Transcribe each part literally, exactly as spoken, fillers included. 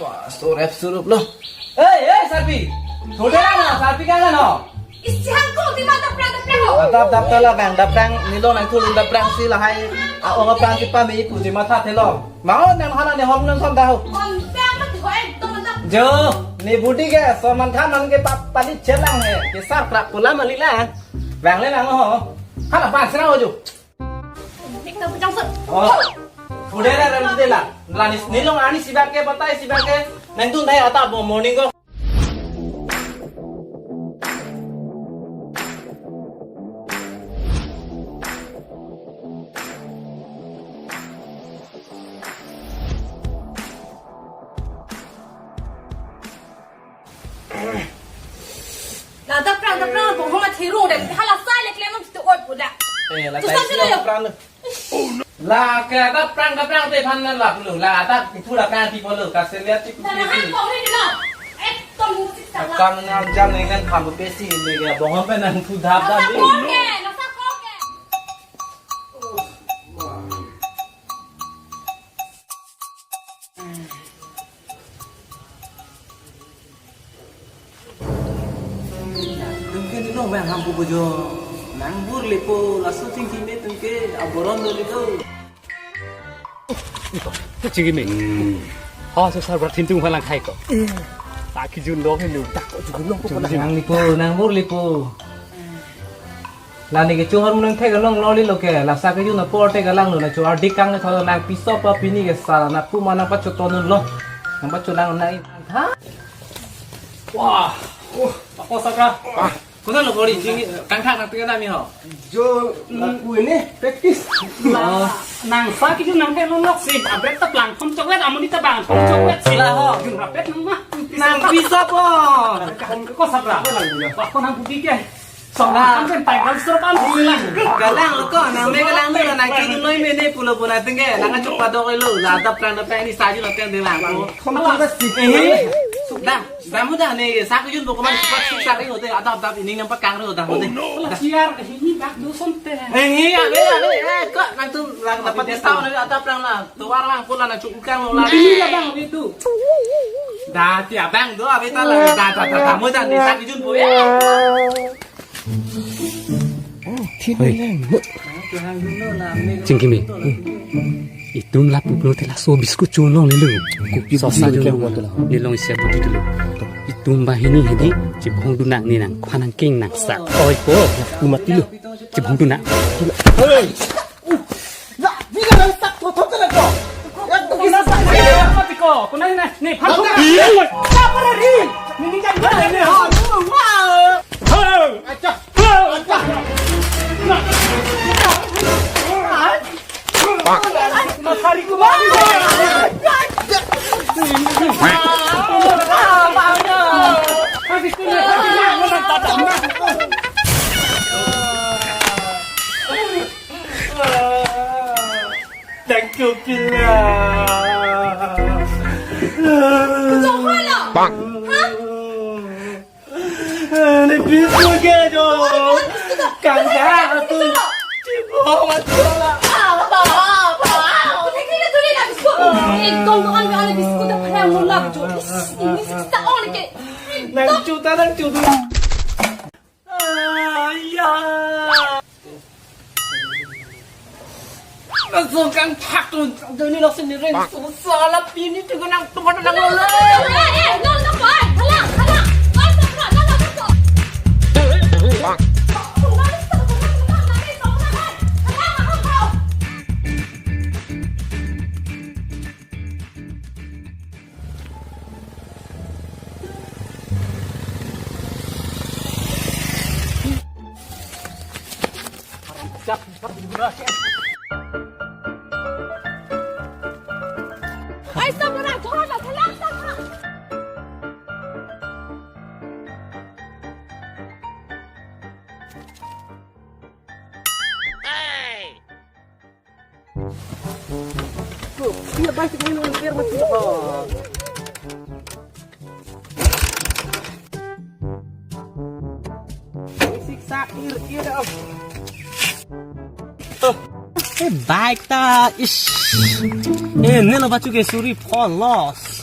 Wah, so rep surup lo. Hei, hei, Sarpi. Thode na, Sarpi kang no? Isi hangko di ma daprang daprang ho. Adap dap tala bang daprang nilo nang thulu daprang si lahai. A ong apang si pami pu si matha thelo. Mau nang hala ne hom nang som dahu. Hom tang ma thoi to ma dap. Jo, ne budi ke so man khan nang ke pa pali chelang he. Ke sar prak pula mali la. Bang le nang ho. Hala pan sira ho jo. Ekta bujang sut. Oh. Udah dah dah udah lah. Lanis nilong ani sibak ke batai sibak ke. Nang tun thai ata bo morning ko. La daprang daprang bohong athirung de hala sai le klem tu oi puda. Eh, la tu sai sai silo silo yo. Daprang. La ke daprang daprang te phan na la pulo. La ta pu daprang ti polo ka se le ti pu. Na na han ko ni lo. Ekdom musik sala. Kam na jam ne ngan phan pu pesi ne ke bohong pe nang pu dap dap. Na sa ko ke, na sa ko ke. Tungke ni no bang hampu bojo. Nang bur lepo laso chingki me tungke aboron do lepo. Chingki me. Ha, so sar brat hintung phalang khai ko. Tak kijun dong hindu. Tak kijun dong ko. Nang lepo, nang bur lepo. Lani ke chuhor munang thek along loli lo ke, lasa ke jun apor thek alang lo, na chuhor dik kang ke tholo nang piso pa pini ke sala na pu mana pa choton lo. Nang pa chulang na ha? Wah, uh, ako saka. Kuna lo bori jing kang thak nang tinggal nami ho. Jo laku ini practice. Nang sa ke jun nang thek lo lok si, abret ta plang thom chokwet, amoni ta bang thom chokwet si la ho. Jun rapet nang ma. Nang piso po. Ko saka. Wah, ko nang budi ke. Song kan pen tanggal serban. Galang lo ko, nang me galang lo, nang chu noi me ne pulo puna tengge, nang chu padok lo, la daprang daprang ni saju lo teng de lang. Khom khom si. Eh, dah, dah mudah ne, sa ke jun bo ko man supat sik sa ke hote, adap adap ini nang pakang lo dah hote. Siar ke hini bak do som te. Eh, iya, iya, iya, ko nang tu lang dapat di tahun ada daprang lah. Tuar lang pula nang chu ukang lo lah. Ini lah bang itu. Dah, tiap bang do, abi ta lah. Dah, dah, dah, dah, mudah ni sa ke jun bo ya. Hoi. Chingki me. Itum lapu plo te laso biscuit chunlong lelo. Kopi sosa budi chunlong. Lelo isi budi dulu. Itum banghini hedi chibhong dunang ni nang khwa nang king nang sa. Oi po. Lapu mati lo. Chibhong dunang. Hei. Na, bila nang sak to to na ko. Yak to kisa sak. Mati ko. Kuna na ni phan ko. Apa ri? Ni ni kan ni ha. Wow. Acha. Thank you, Pila. Bang. Ha? Ni biscuit ke jo. Kang ja tu. Chibo mati la. Apa, apa? Aku tak kira tu ni nak biscuit. Eh, kau tu kan ada biscuit dah pernah mulak jo. Ini siksa orang ke. Nang chuta, nang chuta. Ayah. Langsung kang thak tu, tu ni langsung ni ren. Susah lah pini tu nang tu mana nang lo. Eh, eh, no, no, boy. Halang, halang. Boy, stop, no, no, no, no. Ai, stop, halang, halang, halang, stop, halang. Tuh, dia baik sekali nang kir mati ko. Siksa ir ir. Eh, bike ta, ish. Eh, nelo bachu ke suri pholos.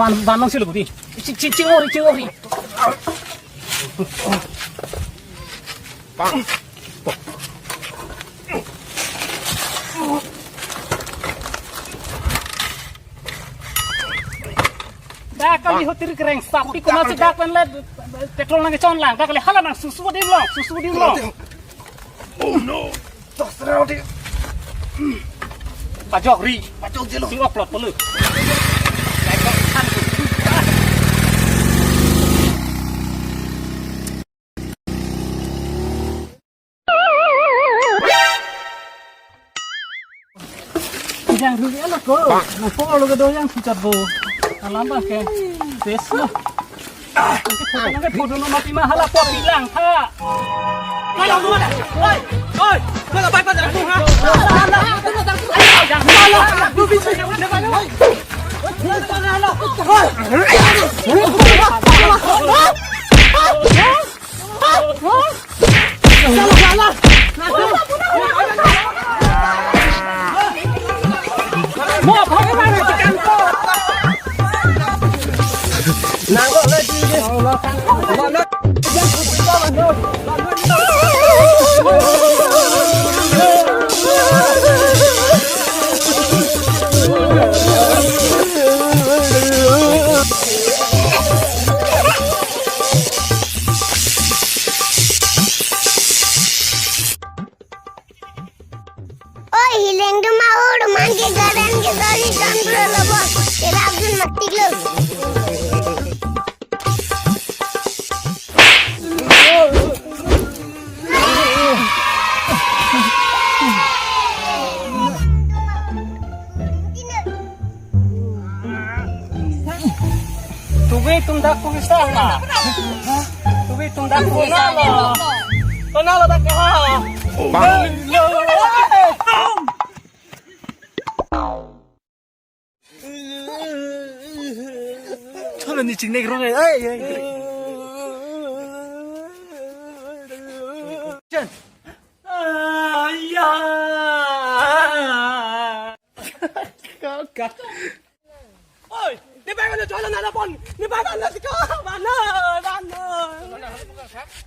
Van, van nang silo budi. Ching, ching, ching ori, ching ori. Dak kami hotir kereng sapi, komat si dak pen le petrol nangkechon lang, dak le hala nang susu dim long, susu dim long. Oh no. Tos na odi. Pajok ri. Pajok jelo. Sing oklot pelu. Yang ri anak ko. Nang polo ke do yang pucat bo. Alam bang ke. Tes lo. Nang ke photo no mati ma hala po bilang ha. Oi, hileng duma ur man ke garan ke gari jambro lobo. Kerap dun matik lo. Tubi tum dak pu kisah na. Tubi tum dak pu kisah na. Kona lo dak ha. Chalo ni chingnek rong ai. Ai, ai. Chen. Ai ya. Ka, ka. Oi, ne bai mano cholo nana pon. Ne bai mano siko. Mano, mano.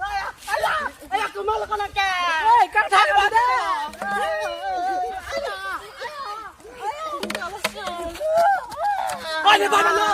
Aya, aya, aya, kumal kono ke. Oi, ka thak mano. Aya, aya. Oi, ne bai mano.